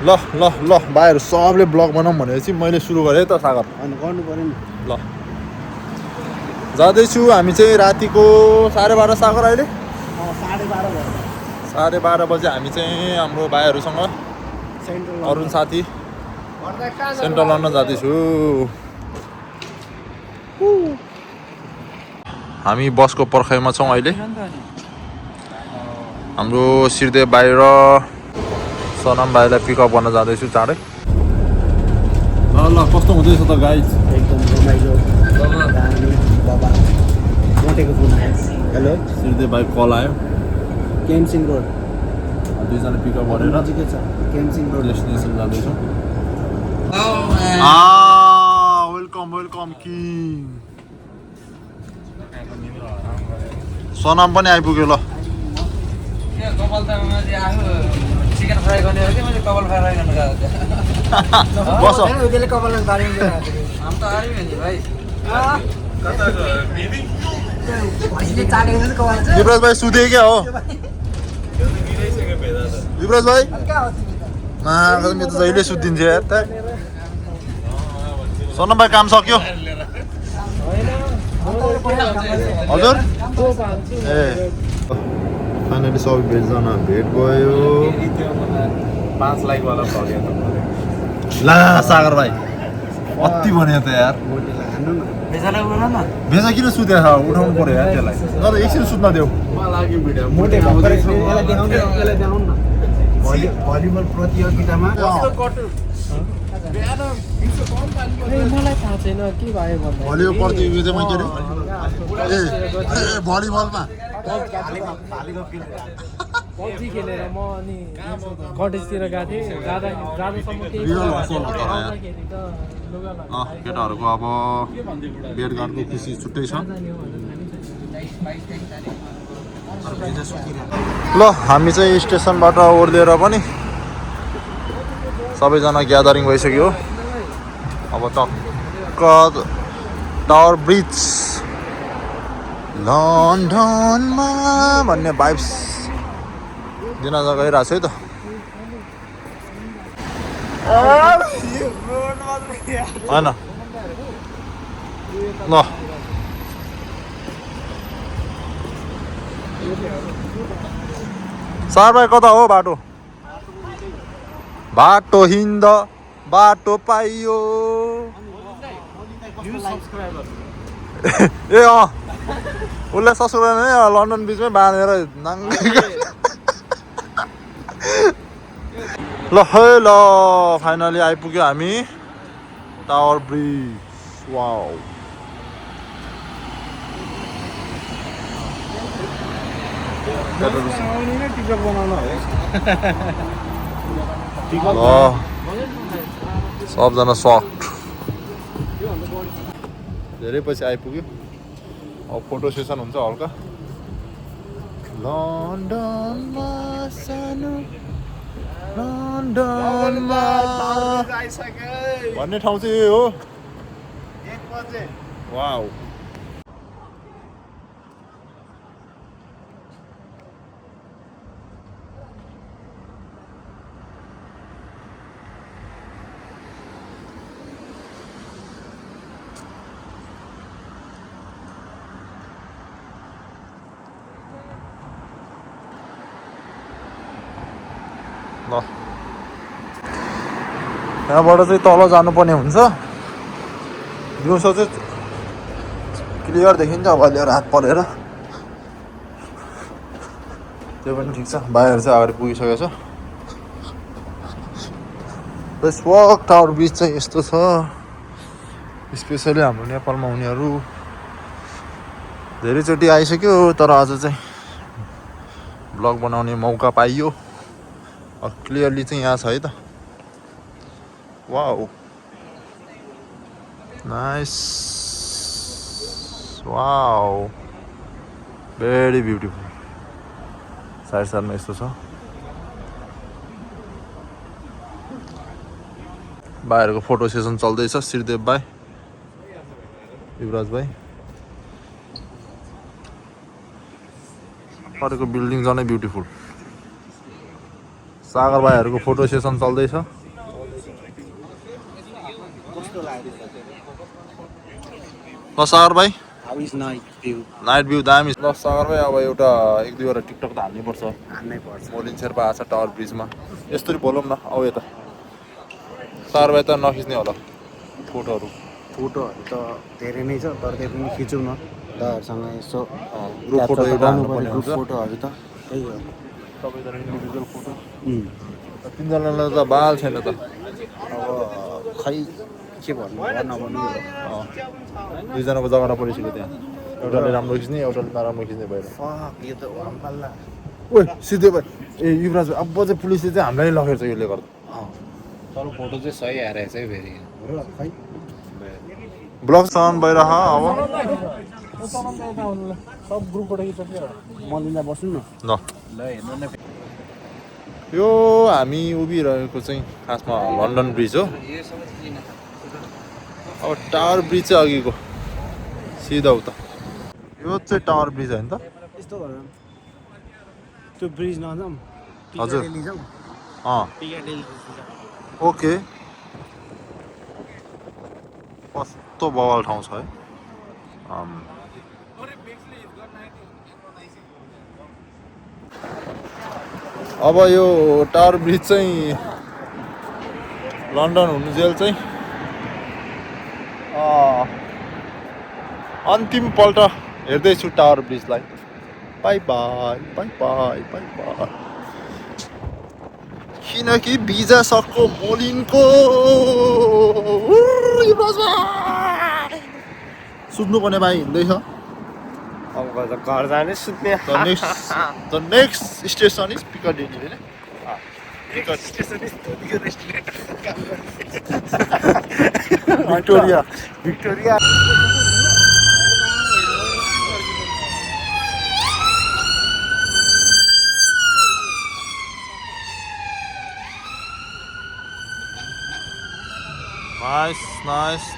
ल ल ल भाइहरू सबले ब्लग बनाऊँ भनेपछि मैले सुरु गरेँ त सागर गर्नु पर्यो नि ल जाँदैछु हामी चाहिँ रातिको 12:30 सागर अहिले 12:30 भयो 12:30 बजे हामी चाहिँ हाम्रो भाइहरूसँग सेन्ट्रल अरुण साथी सेन्ट्रल लड्न जाँदैछु हामी बसको पर्खाइमा छौँ अहिले हाम्रो सिरदेव भाइ र सनम भाइलाई पिकअप गर्न जाँदैछु चाँडै ल ल कस्तो हुँदैछ त गाइज एकदम रमाइलो बाबा मोटेको फोन हेलो सिरदेव भाइ कल आयो केमसिङ रोड दुईजना पिकअप गरेर नजिकै छ केमसिङ रोड डेस्टिनेसन जाँदैछौँ वेलकम वेलकम किङ सनम पनि आइपुग्यो ल चिकन फ्राई गर्ने हो कि मैले कपाल फ्राई गर्न गएको बस त्यसले कपालमा बारी हामी त आर्मी नि भाइ चाटेको कपाल चाहिँ युवराज भाइ सुते क्या हो युवराज भाइ मेरो त जहिले सुत्दिन्छ यार त सनम भाइ काम सक्यो हजुर ए फाइनली सबै भेटजना भेट भयो 5 लाइक वाला भग्यो ला सागर भाइ अति भन्यो त यार बेचालाई उयो न भेजा किन सुत्या छ उठाउनु पर्यो यार त्यसलाई ल त एकछिन सुत्न देऊ मलाई लाग्यो भिडियो मोटे यसलाई देखाउनु न भलिबल प्रतियोगितामा मलाई थाहा छैन के भयो भन्दा भलिबल प्रतियोगितामा के अरे ए भलिबलमा पब्जी खेलेर म अनि कटेजतिर गएको थिएँ जाँदासम्म केही रियल हसल हो त यार आउँदाखेरि त लुगा केटाहरूको अब भेटघाटको खुसी छुट्टै छ ल हामी चाहिँ स्टेसनबाट ओर्लिएर पनि सबैजना ग्यादरिङ भइसक्यो अब टक्क टावर ब्रिज लन्डनमा भन्ने भाइब्स दिन गइरहेको छु है त होइन ल सार भाइ कता हो बाटो बाटो हिँड्दा बाटो पाइयो ए अँ उसलाई ससुराल नै लन्डन बिचमै बाँधेर ल है ल फाइनली आइपुग्यो हामी टावर ब्रिज वाउ टिकट बनाउन ल सबजना सक्ट धेरै पछि आइपुग्यो अब फोटो सेसन हुन्छ हल्का लन्डनमा सानो लन्डनमा भन्ने ठाउँ चाहिँ यही हो वाउ ल यहाँबाट चाहिँ तल जानुपर्ने हुन्छ दिउँसो चाहिँ क्लियर देखिन्छ अब अहिले रात परेर त्यो पनि ठिक छ भाइहरू चाहिँ अगाडि पुगिसकेको छ प्लस वक टावर ब्रिज चाहिँ यस्तो छ स्पेसली हाम्रो नेपालमा हुनेहरू धेरैचोटि आइसक्यो तर आज चाहिँ ब्लग बनाउने मौका पाइयो क्लियरली चाहिँ यहाँ छ है त wow nice wow very beautiful side साइडमा यस्तो छ भाइहरूको फोटो सेसन चल्दैछ श्रीदेव भाइ युवराज भाइ अरूको बिल्डिङ झनै ब्युटिफुल सागर भाइहरूको फोटो सेसन चल्दैछ। कस्तो लाग्यो ल सागर भाइ how is night view night view दामी ल सागर भाइ अब एउटा 1-2 वटा टिकटक त हाल्नै पर्छ। हान्नै पर्छ मोलिन शेर्पा आएको छ टावर ब्रिजमा यस्तरी बोलौँ न अब यता सागर भाइ त नखिच्ने होला फोटोहरू फोटोहरू त धेरै नै छ तर त्यही पनि खिचौँ न दाहरूसँग यसो ग्रुप फोटो क्याप्चर त एउटा गर्नु हाल्नुपर्ने पर्यो ग्रुप हुन्छ। फोटोहरू त त्यही हो सबैजना इन्डिभिजुअल फोटो उम्, 3जनालाई त बाल छैन त अब खै के भन्नु र नभन्नु 2जनाको जग्गा परिसक्यो त्यहाँ एउटाले राम्रो खिच्ने एउटाले नराम्रो खिच्ने भएर फक यो त वाम्पाल्ला ओइ सिधै भाइ ए युवराज भाइ अब चाहिँ पुलिसले चाहिँ हामीलाई नै लगेर छ यसले गर्दा तर फोटो चाहिँ सही आइरहेछ है फेरि र खै ब्लग सन भइरह अब सब ग्रुपबाट खिच्छ मलिँदा बस्नु न ल यो हामी उभिरहेको चाहिँ खासमा लन्डन ब्रिज हो। अब टावर ब्रिज चाहिँ अघिको सिधा उता यो चाहिँ टावर ब्रिज होइन त यस्तो गरौँ त्यो ब्रिज नजाउँ हजुर। पिकाडेली जाउँ अँ पिकाडेली ओके कस्तो बवाल ठाउँ छ है अब यो टावर ब्रिज चाहिँ लन्डन हुनुजेल चाहिँ अन्तिम पल्ट हेर्दैछु टावर ब्रिजलाई bye bye bye bye bye bye किनकि भिजा सक्को मोलिनको सुत्नुपर्ने भाइ हिँड्दैछ अब घर जाने सुत्ने the next station is Piccadilly होइन भिक्टोरिया भिक्टोरिया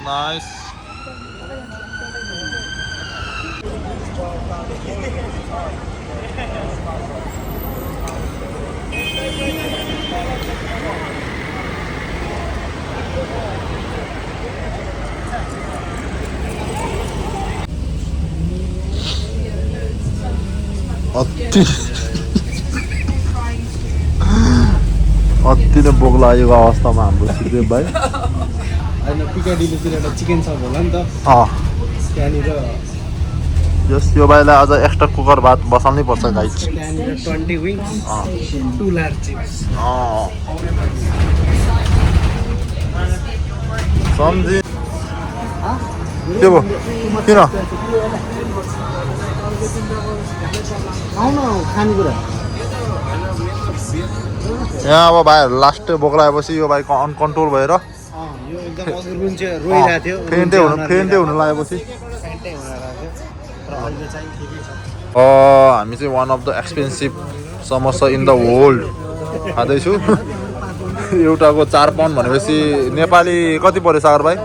नाइस अति नै बोक लागेको अवस्थामा हाम्रो सुदेव भाइ होइन पिकाडेलीतिर एउटा चिकन सप होला नि त त्यहाँनिर यो भाइलाई अझ एक्स्ट्रा कुकर भात बसाल्नै पर्छ गाइस त्यहाँनिर 20 विङ्स 2 लार्ज चिप्स सम्झि के भयो किन आउन खानेकुरा यहाँ अब भाइहरू लास्टै बोक लगाएपछि यो भाइको अनकन्ट्रोल भएर यो एकदम अघि पनि चाहिँ रोइरहेको थियो फेन्टै हुन लागेपछि फेन्टै हुन लाग्यो तर अहिले चाहिँ ठिकै छ हामी चाहिँ one of the expensive samosa in the world खाँदैछु एउटाको 4 पाउन्ड भनेपछि नेपाली कति पर्यो सागर भाइ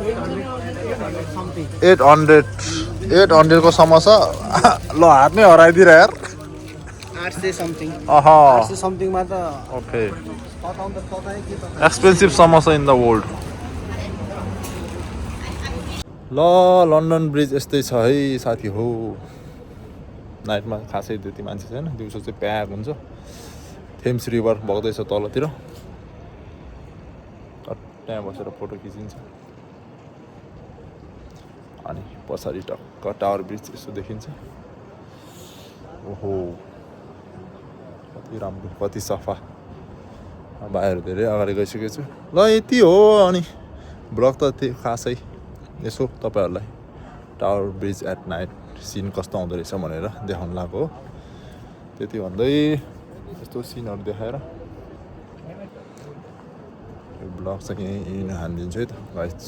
800 को समोसा ल हातमै हराइदिएर यार 800 समथिङ अह 800 समथिङमा त ओके तताउँदा तताए के त expensive samosa in the world ल लन्डन ब्रिज यस्तै छ है साथी हो नाइटमा खासै त्यति मान्छे छैन दिउँसो चाहिँ प्याक हुन्छ थेम्स रिभर बग्दैछ तलतिर त्यहाँ बसेर फोटो खिचिन्छ अनि पछाडि टक्क टावर ब्रिज यसो देखिन्छ ओहो कति राम्रो कति सफा भाइहरू धेरै अगाडि गइसकेको छु ल यति हो अनि ब्लग त थियो खासै यसो तपाईँहरूलाई tower bridge at night scene कस्तो आउँदो रहेछ भनेर देखाउन लाग्यो हो त्यति भन्दै यस्तो सिनहरू देखाएर यो ब्लग चाहिँ यहीँ हानिदिन्छु है त गाइस